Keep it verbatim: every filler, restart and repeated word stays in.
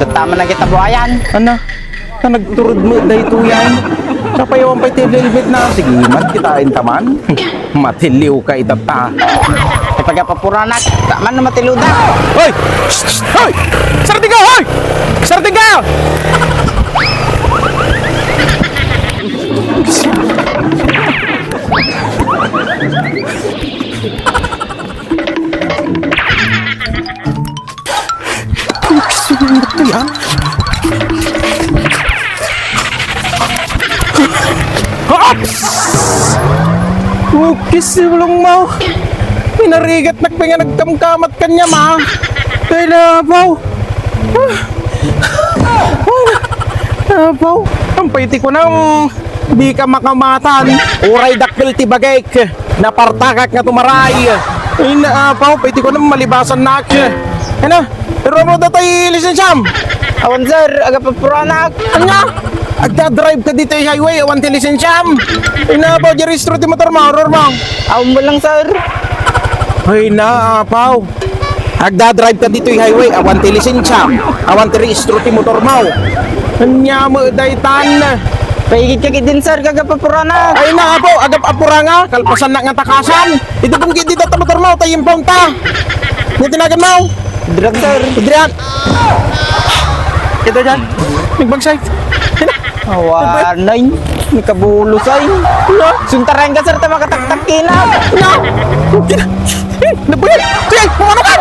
Taman na kita buayan. Ana, ta nagturod met daytoy ay. Kapayawan pay ti helmet na. Sige, mat kita intaman. Matiliw ka itatta. Ipagapapuranak. Taman na matiluda. Hoy! Shh, shh, hoy! Sardiga, hoy! Sardiga! Yan. Ops! Ukis si ulong mo. Pinarigat nak pa nga nagkamkamat kanya, ma. Ay, nabaw. Nabaw. Ang paiti ko nang di ka makamatan. Uray dakkel ti bagek. Napartakak nga tumaray. Ay, naapaw, pwede ko na malibasan na ak. Ano? Pero ano datay lisensyam? Awan, sir. Agapapuranak. Anya? Agdadrive ka dito highway, awan ti lisensyam. Ay, naapaw, di rehistro ti motor mo, horror mo. Awan mo lang, sir. Ay, naapaw. Agdadrive ka ditoy highway, awan ti lisensyam, awan ti rehistro ti motor mo. Anya mo daytan? Paigid ka kidin, sir, kagapapurana. Ay na, apo, agap-apura nga, kalpasan na nga takasan. Ito pong kidin ta motor mo, tayo yung pound ta. Nga tinagan mo? Drag, sir. Adrian. Ito dyan. Nagbagsay. Awanay, ni kabulos ay. Suntarayan ka, sir, ta makataktak kina. Na! Nabuhay! Kuya, kumano ka?